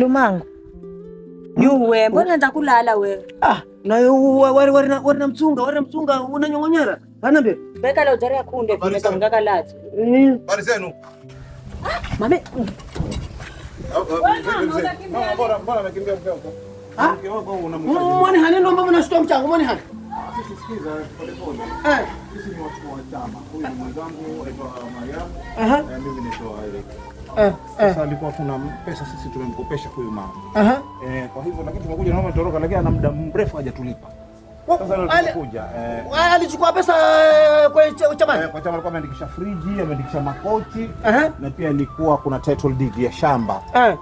Lumango. Yuwe, mbona nza kulala wewe? Ah, na wari wari na wari na mtsunga, wari na mtsunga unanyong'onyera. Anambia. Beka la ujari akunde Habari vile zenu. ngaka lazi. Habari zenu. Mame, Mama, bora bora amekimbia mke wako. Ah? Mke wako unamhitaji. mwani hani ndo mbona unashtua mchango mwani hani? Sisi sikiza polepole. Eh. Sisi ni watu wa chama. Huyu ni mwenzangu anaitwa Mariam. Aha. Mimi naitwa Eric. Eh, eh. Sasa alikuwa kuna pesa sisi tumemkopesha huyu mama. Aha. Kwa hivyo lakini tumekuja naomba toroka, lakini ana muda mrefu hajatulipa. Sasa leo tumekuja. Alichukua pesa kwa chamani. Kwa chama alikuwa ameandikisha friji, ameandikisha makochi Aha. na pia ilikuwa kuna title deed ya shamba. Eh.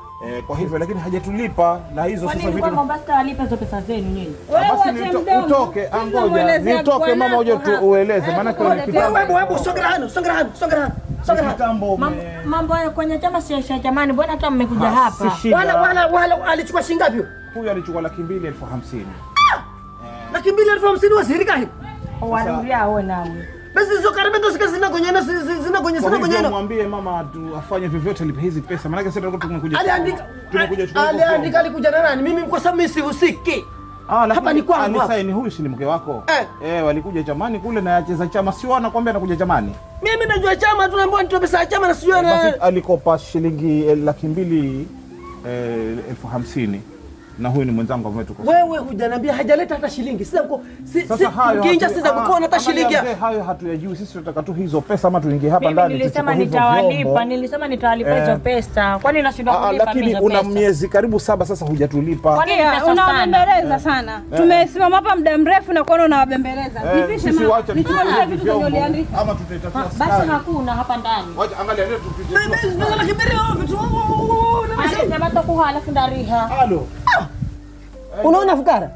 Kwa hivyo lakini hajatulipa na hizo Kwani sasa ilikuwa vitu Mombasa walipe hizo pesa zenu nyinyi? Ah, basi utoke, angoja nitoke mama, uje tu ueleze, maana kuna Wewe kitambo. hebu hebu songera hano, songera hano, songera hano. Songera hano. Kitambo Mambo hayo kwenye chama si ya jamani, mbona hata mmekuja Ah, hapa? si shida. Wala wala wala alichukua shilingi ngapi? Huyu alichukua 250,000. 250,000 wasirika hivi. Warudia wewe nawe. Basi hizo karibu ndo zika zinagonyana zinagonyana Kwa hivyo zinagonyana. mwambie mama tu afanye vyovyote alipe hizi pesa, maana sisi tulikuwa tumekuja. Aliandika tumekuja kuchukua hizo aliandika vyombo. alikuja na nani? Mimi kwa sababu mimi sihusiki. Ah, lakini Hapa ni kwangu hapa. Alisaini huyu si ni mke wako? Eh. Walikuja chamani kule na yacheza chama, si wana kwambia anakuja chamani. Mimi najua chama tu naambiwa nitoe pesa ya chama na sijui Basi na alikopa shilingi 250,000 na huyu ni mwenzangu ambaye tuko. Wewe hujaniambia hajaleta hata shilingi. Sasa mko si, si Sasa hayo mkinja hatu- sasa mko hata ah, shilingi. angalia mzee, hayo hatuyajui sisi, tunataka tu hizo pesa ama tuingie hapa Mimi ndani nilisema tuchukue hivyo nitawalipa, vyombo. nilisema nitawalipa hizo pesa. Kwani nashindwa kulipa mimi Lakini hizo una pesa? miezi karibu 7 sasa hujatulipa. Kwani ni pesa sana? Unawabembeleza sana. Tumesimama hapa muda mrefu na kuona unawabembeleza. Nipishe Sisi mama. wacha Nichukue tuchukue vile vitu vyombo, vyenye uliandika. ama tutaitafuta Basi askari. hakuna hapa ndani. Wacha angalia leo tupite. Pesa 200 vitu. Alisema tokuha alafu ndariha. Halo. Unaona fukara?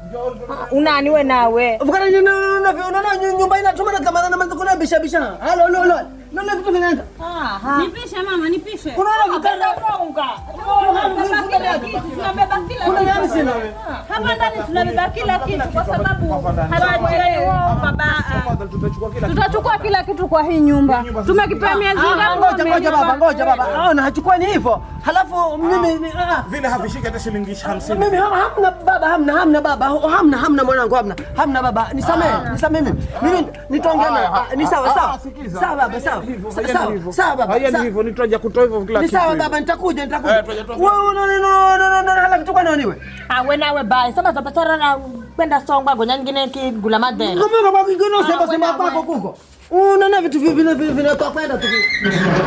Unani we nawe? Fukara ni unaona nyumba inatuma na kama na kuna bisha bisha. Halo halo halo. Naona vitu vinaenda. Aha. Nipishe mama, nipishe. Unaona fukara? Tunabeba kila kitu, tunabeba kila Kuna kitu. nani sina? Hapa ndani tunabeba kila kitu kwa sababu hatuelewi. Baba. Tafadhali tutachukua kila kitu. Tutachukua kila kitu kwa hii nyumba. Tumekipea miezi ngapi? Ngoja ngoja baba, ngoja baba. Ona hachukua ni hivyo. Halafu mimi Vile havishiki hata shilingi 50. Mimi hamna baba, hamna hamna baba, hamna hamna mwanangu, hamna hamna baba, nisamehe, nisamehe mimi. Mimi nitaongea na ni sawa sawa. Sikiza. Sawa baba, sawa. Hivyo, Sawa haiendi sawa, hivyo. sawa baba. Haiendi sawa. hivyo, ni tutaja kutoa hivyo kila Ni kitu. sawa hivyo. baba, nitakuja nitakuja. Eh, tutaja- Wewe unaona no no no halafu tukwa nani wewe? Ah, we nawe bye. Sema zapatara na kwenda songwa gonya nyingine kigula madera. Kama baba kingine Ah, sema sema wewe kwako kuko. Unaona vitu vile vile vinatoka kwenda tu.